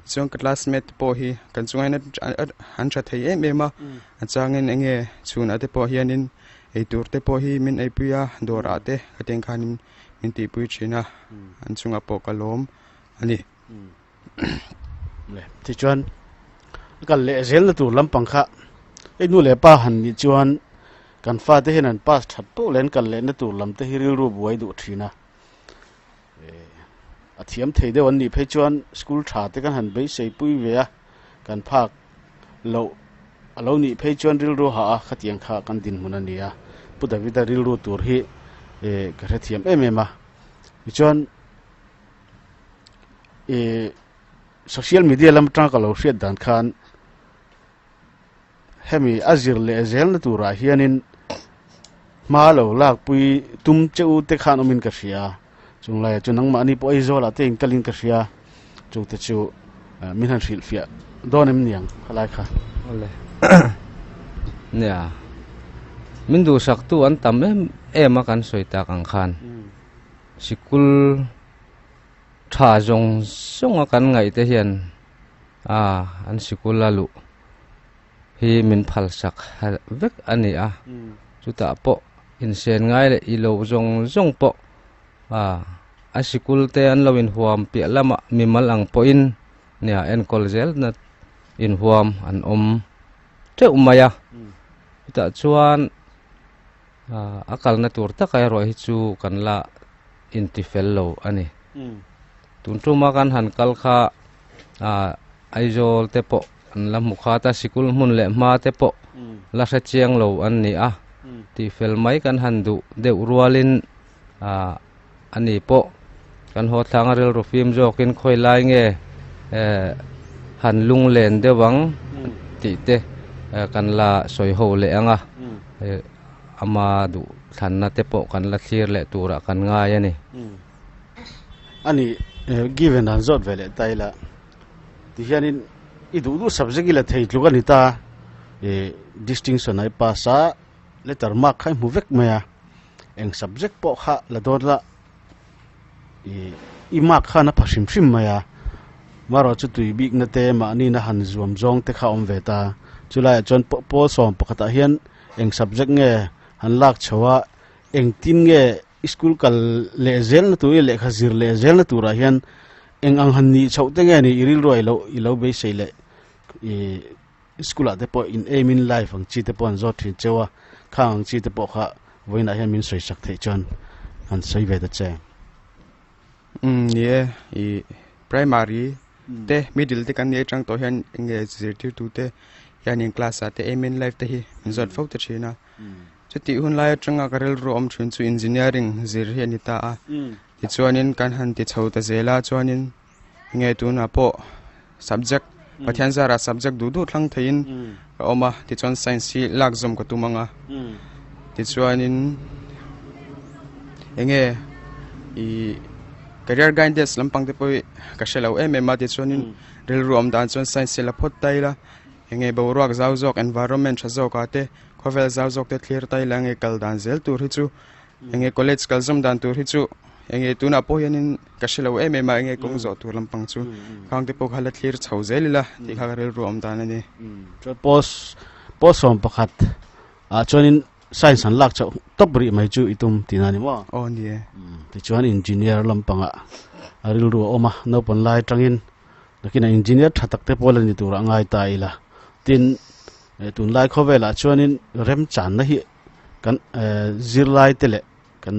chuan ka classmate te pawh hi kan chungah hian an tha thei em em a a changin enge chhunah te pawh hianin eitur te pawh hi min eipui a dawrah te hetiang khanin min tihpui thin a an chungah pawh ka lawm a ni. Le tichuan a kal leh zelna tur lampang kha hei nu leh pa han nih chuan kan fate hian an pass that poh leh an kal lehna tur lam te hi rilru buai duh thin a. A thiam thei deuh an nih phei chuan school tha te kan han beisei pui ve a, kan phak loh a lo nih phei chuan rilru hah a, khatiang kha kan dinhmun a ni a. Pu Davida rilru tur hi ka hrethiam em em a. Tichuan ih social media lam atanga ka lo hriat dan khan hemi a zir leh zelna turah hianin hma lo lakpui tum che u te khan awmin ka hria chung laiah chuan nangmahni pawh Aizawlah te inkalin ka hria chute chu min han hrilhfiah dawn em niang khalai kha. Awle nia min duhsaktu an tam em em a kan sawi tak ang khan sikul tha zawng zawng a kan ngaih te hian a an sikul a luh hi min phal sak vek a ni a chutah pawh insen ngai leh i lo zawng zawng pawh a a sikul te an lo inhuam piah lamah mimal ang pawhin nia enkawl zel na inhuam an awm teuh mai a chutah chuan a kalna tur taka erawh hi chu kan la intifel lo a ni. Tun tuma kan han kal kha Aizawl te pawh an la hmu khat a, sikul hmun leh hma te pawh la hre chiang lo an ni a, tihfel mai kan han duh deuh rualin a ni pawh kan haw thlanga rilru fim zawkin khawi lai nge han lunglen deuh ang tih te kan la sawi ho leh ang a. Ama duh thlanna te pawh kan la thlir leh turah kan ngai a ni. A ni, given han zawt ve leh ta ila, tihianin i duh duh subject i la thei tluk a ni ta, distinction a i pass a, letter mark kha i hmu vek mai a, eng subject pawh kha la dawn la, i mark khan a pha hrim hrim mai a, marawh chu tui bikna te mahni na han zuam zawng te kha a awm ve ta, chulaiah chuan pawl sawm pakhatah hian eng subject nge han lak chho a, engtin nge school kal leh zelna tur i lehkha zir leh zelna turah hian eng ang han nih chhoh te nge ni i rilru a i lo beisei leh ih school ah te pawh in aim in life ang chi te pawh an zawt thin cheu a, khang ang chi te pawh kha vawiinah hian min sawi sak theih chuan han sawi ve ta che. Umm ni e, ih primary te middle te kan nih atang tawh hian enge zirtirtu te hianin class ah te aim in life te hi min zawt fo ta thin a, chutih hun lai atanga ka rilru awm thin chu engineering zir hi a ni ta a, tichuanin kan han ti chho ta zel a chuanin enge tunah pawh subject Pathian zarah subject duh duh thlang theiin ka awm a tichuan science hi lak zawm ka tum ang a tichuanin enge ih career guidance lampang te pawh hi ka hre lo em em a tichuanin rilru awm dan chuan science hi la phawt ta ila enge boruak zau zawk environment tha zawk ah te khawvel zau zawk te thlir ta ila enge kal dan zel tur hi chu Enge college kal zawm dan tur hi chu enge tunah pawh hianin ka hre lo em em a enge kawng zawh tur lampang chu khang te pawh kha la thlir chho zel ila tih kha ka rilru awm dan a ni. Chuan post post 11 ah chuanin science an lak chauh tawp rih mai chu i tum tihna a ni maw? Aw ni e. Tichuan engineer lampangah a rilru a awm a, naupang lai atangin nakinah engineer tha tak te pawh la ni turah ngai ta ila. Tin, tunlai khawvelah chuanin remchanna hi kan zirlai te leh kan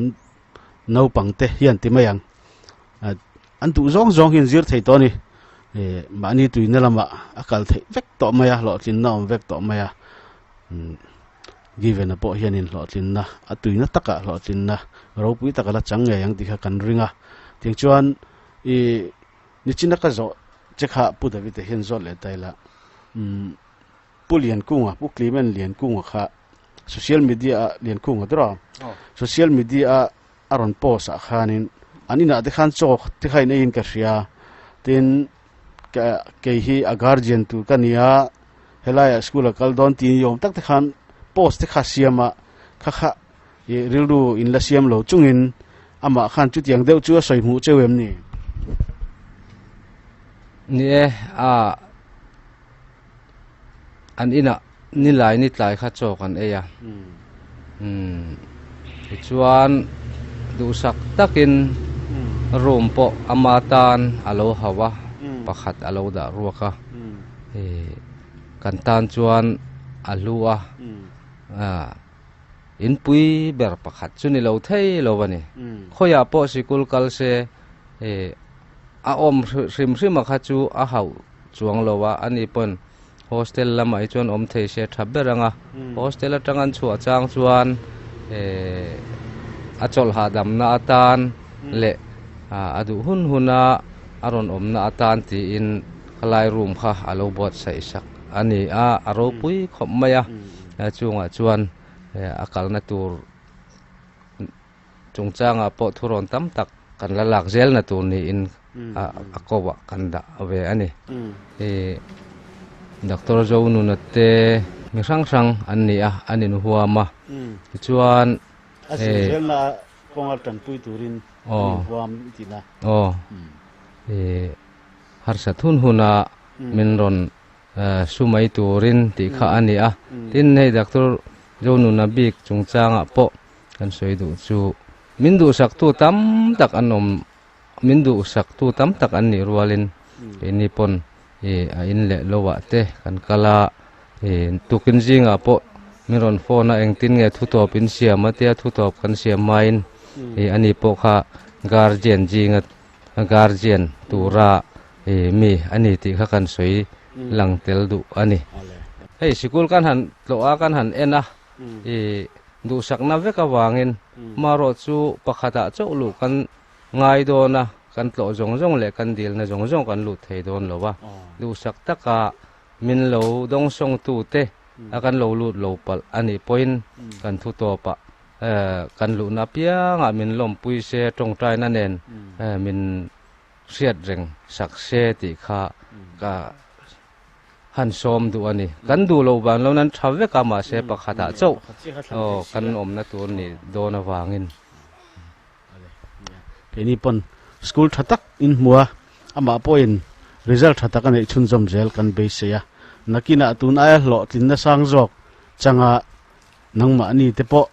naupang te hian ti mai ang an duh zawng zawng hi an zir thei tawh a ni mahni tuina lamah a kal theih vek tawh mai a hlawhtlinna a awm vek tawh mai a Given-a pawh hianin hlawhtlinna a tuina takah hlawhtlinna ropui taka la chang ngei ang tih kha kan ring a tiang chuan ih nichina ka zawh che kha Pu David-a hian zawt leh ta ila umm. Pu Liankunga, Pu Clement Liankunga kha social media ah Liankunga dur a, social media a a rawn post ah khanin an inah te khan chaw te kha in eiin ka hria, tin ka kei hi a guardian tur ka ni a, helaiah school a kal dawn tih ni awm tak te khan post te kha siam a, kha kha ih rilru in la siam lo chungin amah khan chutiang deuh chu a sawi hmuh cheu em ni? Ni e, a. An inah nilai ni tlai kha chaw kan ei a, umm tichuan duhsak takin room pawh ama tan a lo hauh a, pakhat a lo dah ruak a, ih kan tan chuan a hlu a, ah inpui ber pakhat chu ni lo thei lo a ni, khawiah pawh sikul kal se ih. a awm hrim hrim a kha chu a hauh chuang lo a, ani pawn hostel lamah hi chuan awm thei se tha ber ang a, hostel atang an chhuah chang chuan eh a chawlh hahdamna atan leh a duh hun huna a rawn awmna atan tiin khalai room kha a lo buatsaih sak a ni a, a ropui khawp mai a, chungah chuan a kalna tur. Chungchangah pawh thurawn tam tak kan la lak zelna tur niin a ko ah kan dah ve a ni. Hei Doctor Zonuna te mi hrang hrang an ni a, an inhuam a. Tichuan A zir zelna kawnga tanpui turin an inhuam i tihna. Aw. Harsat hun huna min rawn Su mai turin tih kha a ni a. Tin, hei Doctor Zonuna bik chungchangah pawh kan sawi duh chu min duhsaktu tam tak an awm, min duhsaktu tam tak an nih rualin keini pawn ih a in leh lo ah te kan kal a, ih tukin zingah pawh min rawn phone a engtin nge thutawp in siam a tia thutawp kan siam hmain ih ani pawh kha guardian zinga guardian tura ih mi a ni tih kha kan sawi lang tel duh a ni. Hei sikul kan han tlawh a kan han en a ih duhsakna vek avangin marawh chu pakhatah chauh luh kan ngai dawn a kan tlawh zawng zawng leh kan dilna zawng zawng kan lut thei dawn lo a duhsak taka min lo dawngsawngtu te a kan lo lut lo palh a nih pawhin kan thu tawpah Kan luhna apiangah min lawmpui se, tawngtaina nen min hriat reng sak se tih kha ka han sawm duh a ni. Kan duh loh vang lo nan tha vek a, mahse pakhatah chauh kan awmna tur nih dawn avangin. Keini pawn school tha tak in hmu a, amah pawhin result tha tak a neih chhunzawm zel kan beisei a. Nakinah tun aia hlawhtlinna sang zawk changa Nangmahni te pawh,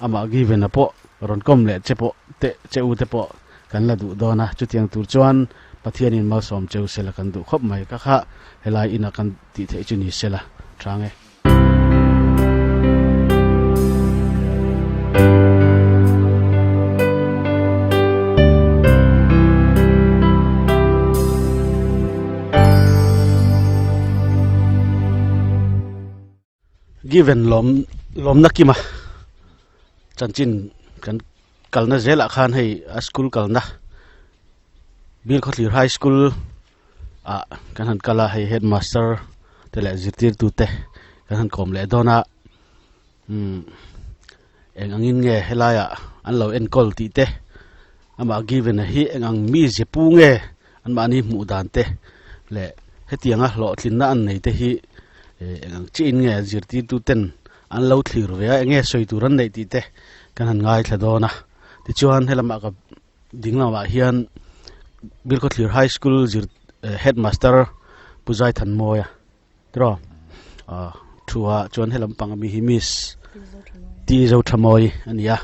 amah Given-a pawh rawn kawm leh che pawh te che u te pawh kan la duh dawn a, chutiang tur chuan Pathianin malsawm cheu sela kan duh khawp mai. Ka kha helai inah kan tih theih chu ni sela tha nge. Given lawm lawmna kima chanchin kan kalna zelah khan hei a school kalna Bilkhawthlir High School ah kan han kal a hei headmaster te leh zirtirtu te kan han kawm leh dawn a umm eng angin nge helaiah an lo enkawl tih te amah Given-a hi eng ang mi ze pu nge Anmahni hmuh dan te leh hetianga hlawhtlinna an nei te hi eng ang chiahin nge zirtirtu ten an lo thlir ve a, enge sawi tur an neih tih te kan han ngaithla dawn a. Tichuan helamah ka ding lamah hian Bilkhawthlir High School zir Headmaster Pu Zaithanmawia tiraw thu a chuan helam pang ami hi Miss T Zothamawii a ni a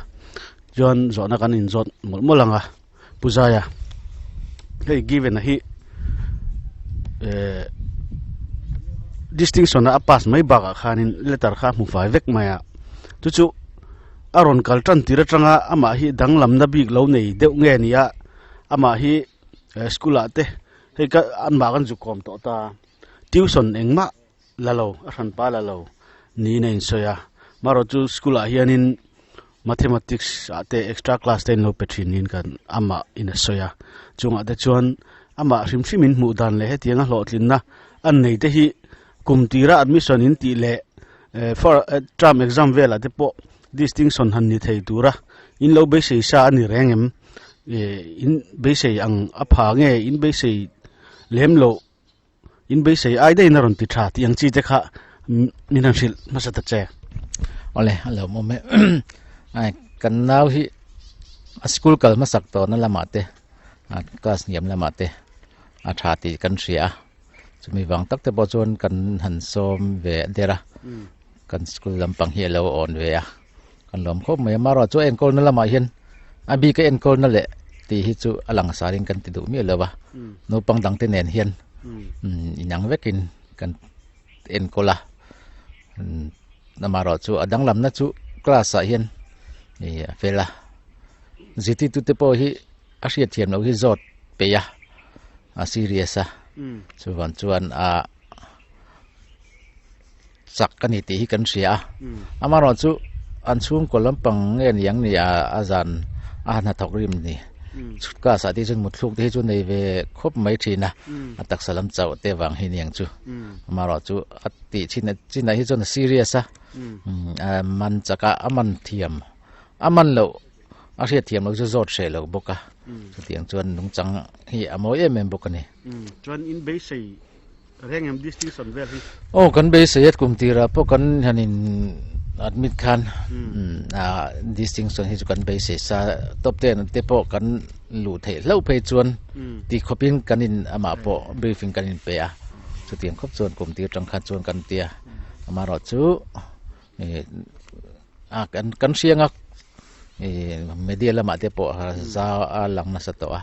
chuan zawhna kan inzawt mawlh mawlh ang a Pu Zaia hei given a hi eh distinction a pass mai bakah khanin letter kha a hmu fai vek mai a chu chu a rawn kal tan tir atanga amah hi danglamna bik lo nei deuh nge ni a amah hi school ah te hei ka anmah kan zuk kawm tawh ta. Tuition engmah la lo, a hranpa la lo niin a insawi a. Marawh chu school ah hianin mathematics ah te extra class te an lo pe thin niin kan amah in a sawi a. Chungah te chuan amah hrim hrim in hmuh dan leh hetianga hlawhtlinna an nei te hi kum tira admission in tih leh for term exam velah te pawh distinction han ni thei tura in lo beisei sa a ni reng em? In beisei ang a pha nge in beisei lem loh In beisei ai daihin a rawn ti tha tih ang chi te kha min han hrilh hmasa ta che. Awle a lo awm e. Ai kan nau hi a school kal hmasak tawhna lamah te a class hniam lamah te a tha tih kan hria a. Chumi vang tak te pawh chuan kan han sawm ve der a. Kan school lampang hi a lo awn ve a. Kan lawm khawp mai a marawh chu a enkawlna lamah hian a bik a enkawlna leh tih hi chu a langsar in kan ti duh miah lo va naupang dang te nen hian inang vekin kan enkawl a amarawh chu a danglamna chu class ah hian ih a fel a zirtirtu te pawh hi a hriatthiam loh hi zawt peih a. a serious a chuvang chuan a chak a ni tih hi kan hria a amaherawh chu an chhungkaw lampang nge ni ang ni a a zan a hnathawk rim ni class ah te hi chuan mutthluk te hi chu nei ve khawp mai thin a a taksa lam chauh te vang hi aniang chu amaherawh chu a tih chin chinah hi chuan a serious a a man chak a a man thiam a man loh a hriat thiam loh chu zawt hreh loh bawk a chutiang chuan nungchang hi a mawi em em bawk a ni. Chuan in beisei Reng em distinction vel hi? Aw kan beisei a kum tirah pawh kan han in admit khan ah distinction hi chu kan beisei sa top ten te pawh kan luh theih hlauh phei chuan ti khawpin kan in amah pawh briefing kan in pe a chutiang khawp chuan kum tir tang khan chuan kan tia amaherawhchu ih ah kan kan hriang a ih media lamah te pawh za a lang nasa tawh a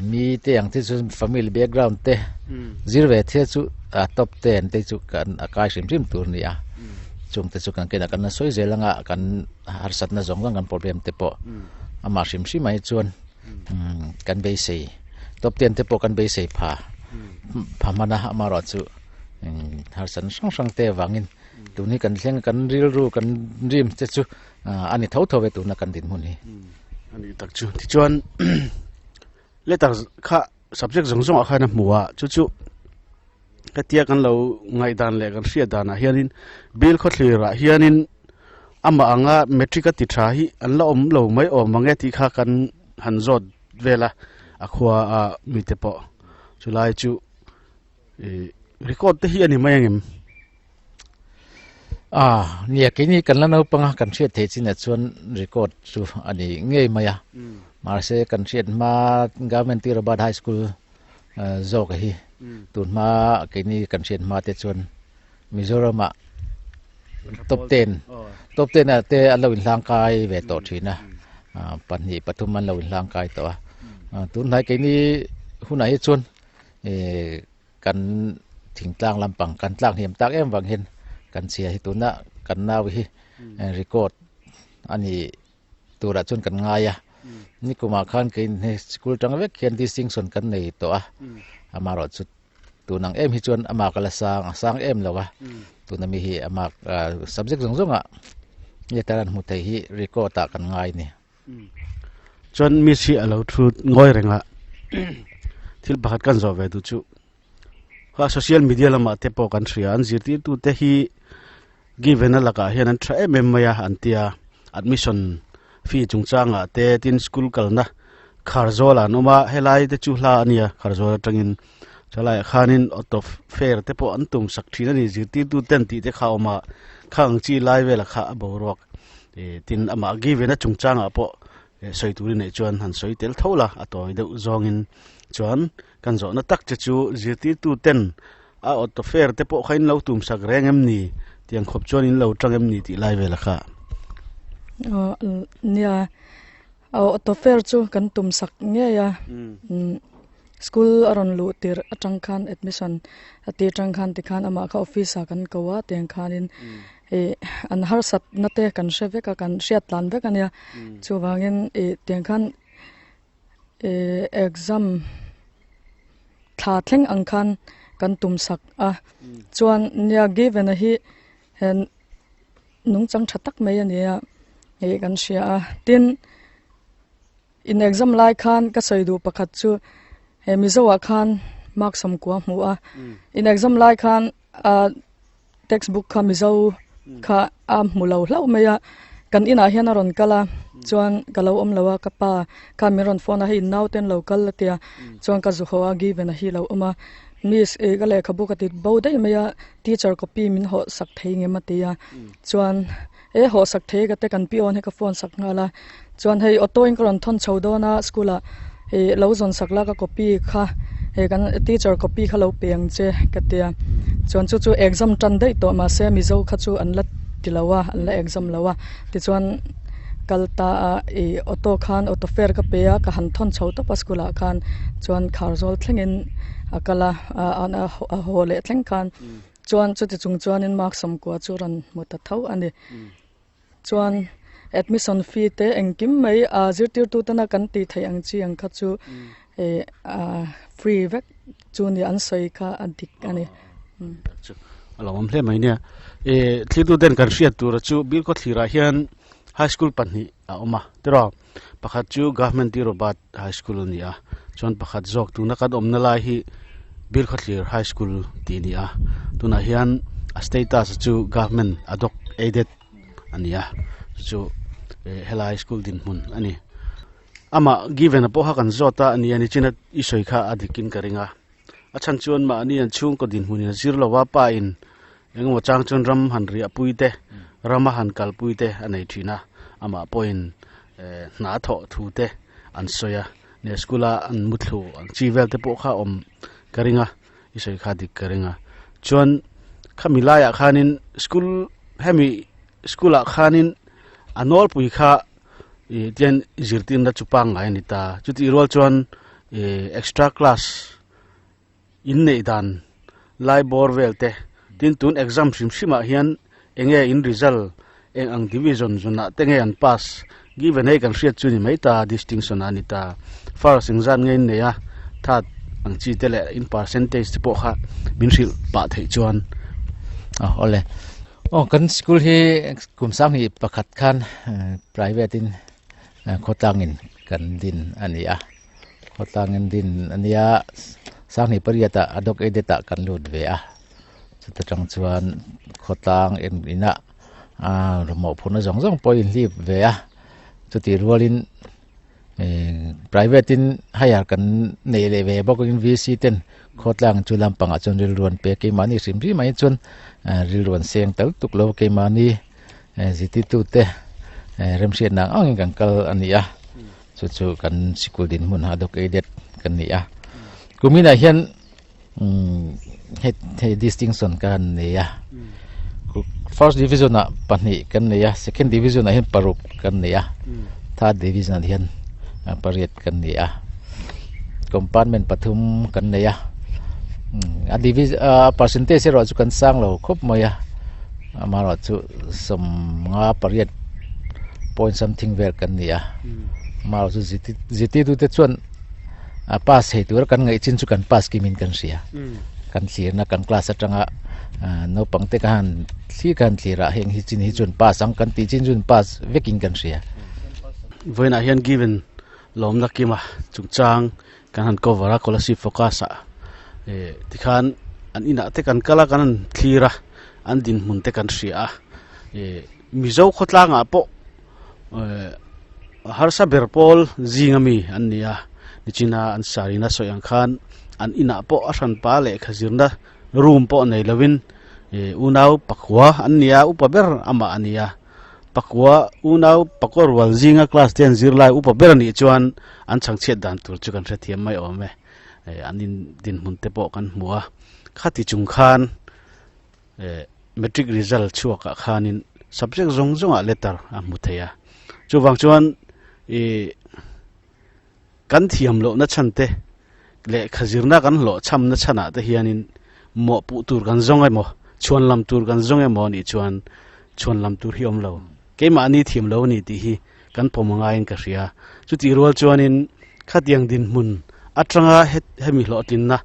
mi te ang te chu family background te zir ve thil chu a top ten te chu kan a kai hrim hrim tur a ni a chung te chu kan kenah kan la sawi zel anga kan harsatna zawng zawng kan problem te pawh amah hrim hrim ah hi chuan kan beisei top ten te pawh kan beisei pha pha hman a amaherawhchu harsatna hrang hrang te avangin. Tun hi kan thleng kan rilru kan dream te chu a ni tho tho e tuna kan dinhmun hi. A ni tak chu tichuan letter kha subject zawng zawng ah khan a hmu a chu chu hetia kan lo ngaihdan leh kan hriat danah hianin bill khawthlir ah hianin amah anga matric a ti tha hi an la awm lo mai awm ang e tih kha kan han zawt vel a a khua a mite pawh chulai chu. Ih record te hi a ni mai angem? Ah nia keini kan la naupang a kan hriat theih chinah chuan record chu a ni ngei mai a mahse kan hriat hma government Tirabad high school zawk hi tun hma keini kan hriat hma te chuan Mizoram ah top ten top ten ah te an lo inhlang kai ve tawh thin a pahnih pathum an lo inhlang kai tawh a tunhnai keini hunah hi chuan Ih kan thingtlang lampang kan tlak hniam tak em vang hian kan chhia hi tuna kan nau hi record a ni turah chuan kan ngai a nikumah khan kei hei school tang vek hian distinction kan nei tawh a amaherawh chu tun ang em hi chuan a mark a la sang a sang em lo a tuna mi hi a mark subject zawng zawngah letter an hmu thei hi record ah kan ngai a ni. Chuan miss hi a lo thu ngawi reng a thil pakhat kan zawh ve duh chu kha social media lamah te pawh kan hria an zirtirtu te hi given a lakah hian an tha em em mai a an tia admission fee chungchangah te tin school kalna khar zawl ah an awm a helai te chu hla a nia khar zawl atangin chalaiah khanin auto fare te pawh an tum sak thin a ni zirtirtu ten tih te kha a awm a khang chi lai velah kha a boruak Ih tin amah given a chungchangah pawh sawi tur i neih chuan han sawi tel tho la a tawi deuh zawngin chuan kan zawhna tak che chu zirtirtu ten a auto fare te pawh kha in lo tum sak reng em ni tiang khawp chuan in lo tang em ni tih lai vel a kha. Aw nia auto fare chu kan tum sak ngei a school a rawn luh tirh atang khan admission a tir atang khan tikhan amah kha office ah kan ko a tiang khanin ih an harsat na te kan hre vek a kan hriat tlan vek a nia chuvangin ih tiang khan ih exam thla thleng ang khan kan tum sak a chuan nia given a hi nungchang tha tak mai a ni a ih kan hria a tin. In exam lai khan ka sawi duh pakhat chu he Mizo ah khan mark sawmkua hmu a in exam lai khan ah textbook kha Mizo kha a hmu lo hlauh mai a kan inah hian a rawn kal a chuan ka lo awm lo a ka pa khan min rawn phone a hei naute an lo kal a tia chuan ka zu haw a given a hi lo awm a miss ih ka lehkhabu ka ti bo daih mai a teacher copy min hawh sak thei ngem a ti a chuan. He haw sak thei ka te kan pi awn hi ka phone sak nghal a chuan hei auto in ka rawn thawn chho dawn a school ah ih lo zawn sak la ka copy kha hei kan teacher copy kha lo pe ang che ka tia chuan chu chu exam tan daih tawh mahse mizo kha chu an la ti lo a an la exam lo a tichuan kal ta a ih auto khan auto fare ka pe a ka han thawn chho tawp a school ah khan chuan khar zawl thlengin a kal a a haw leh thleng khan. Chuan chuti chung chuanin mark sawmkua chu rawn hmu ta tho a ni. Chuan admission fee te engkim mai a zirtirtu tana kan tih theih ang chi ang kha chu eh free vek chu ni an sawi kha a dik a ni. Chu a lo awm hle mai nia. Eh thlir ten kan hriat tura chu Bilkhawthlirah hian high school pahnih a awm a tiraw pakhat chu government Tirobert high school a ni a chuan pakhat zawk tuna kan awmna lai hi Bilkhawthlir high school tih a ni a tunah hian a status chu government ad hoc aided a ni a chu chu eh helai school dinhmun a ni amah given a pawh kha kan zawt a ni a nichina i sawi kha a dikin ka ring a a chhan chuan mahni an chhungkaw dinhmunin a zir lo a pa in Engemaw chang chuan ram han riahpui te, rama han kalpui te a nei thin a, amah pawhin hna thawh thu te an sawi a, nia school a an muthlu ang chi vel te pawh kha awm ka ring a, i sawi kha dik ka ring a. Chuan khami laiah khanin school hemi school ah khanin a nawlpui kha ih tian zirtirna chu pangngai a ni ta, chutih rual chuan ih extra class inneih dan lai bawr vel te tin tun exam hrim hrim ah hian eng nge in result eng ang division zun ah te nge an pass given hei kan hriat chu ni mai ta distinction ah a ni ta first eng zat nge in nei a third ang chi te leh in percentage te pawh kha min hrilh pah theih chuan. Aw awle aw kan school hi kum sanghnih pakhat khan private in khawtlangin kan din a ni a. Khawtlangin din a nia sanghnih pariatah a dawk edit ah kan lut ve a chuta tang chuan khawtlang en inah aa mawhphurhna zawng zawng pawh a inhlip ve a chutih rualin ihh private in hire kan neih leh ve bawk in v c ten khawtlang chu lampangah chuan rilru an pe a keimahni hrim hrim ah hi chuan rilru an seng tal tuk lo keimahni zirtirtu te remhriatna ang angin kan kal a ni a. Chu chu kan sikul dinhmun a dawk aided kan ni a. Kuminah hian hei distinction ka han nei a. First division ah pahnih kan nei a, second division ah hian paruk kan nei a, third division ah hian pariat kan nei a. Compartment pathum kan nei a. A division a percentage erawh chu kan sang lo khawp mai a. Amaherawhchu sawmnga pariat point something vel kan ni a amaherawhchu zirtirtu te chuan a pass thei tura kan ngaih chin chu kan pass kim in kan hria kan thlirna kan class atanga naupang te khan thlir khan thlir ah heng hi chin hi chuan pass ang kan tih chin chuan pass vek in kan hria. Vawiinah hian given lawmna kima chungchang kan han cover a Kolasib focus ah eh tikhan an inah te kan kal a kan han thlir a an dinhmun te kan hria a eh Mizo khawtlangah pawh eh harsa ber pawl zing ami an ni a nichina an sarina sawi ang khan an inah pawh a hranpa lehkha zirna room pawh nei lovin eh unau pakua an ni a upa ber amah a ni a. Pakua unau pakua rual zinga class te an zirlai upa ber anih chuan an chhangchhiat dan tur chu kan hrethiam mai awm e. Eh an in dinhmun te pawh kan hmu a. Khati chung khan eh matric result chhuakah khanin subject zawng zawngah letter a hmu thei a. Chuvang chuan ih Kan thiam lohna chhan te lehkha zirna kan hlawh chhamna chhanah te hianin mawhpuh tur kan zawng emaw, chhuan lam tur kan zawng emaw anih chuan chhuan lam tur hi awm lo. Keimahni thiam lo a ni tih hi kan pawm a ngaiin ka hria. Chutih rual chuanin khatiang dinhmun atanga hemi hlawhtlinna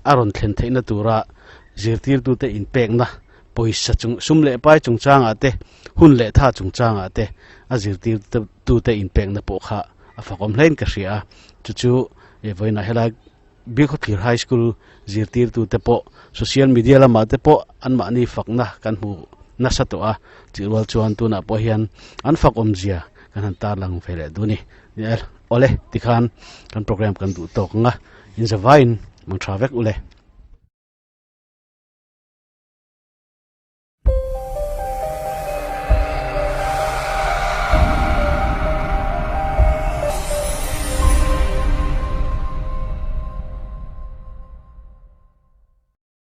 a rawn thlen theihna tura zirtirtute inpekna pawisa chung sum leh pai chungchangah te, hun leh tha chungchangah te a zirtirtute inpekna pawh kha a fakawm hlein ka hria a, chu chu vawiinah helai Bilkhawthlir High School zirtirtute pawh social media lamah te pawh anmahni fakna kan hmu nasa tawh a, chih rual chuan tunah pawh hian an fakawmzia kan han tarlang ve leh duh a ni. Awle tikhan kan program kan duh tawk ang a, inzavaiin mang tha vek ule.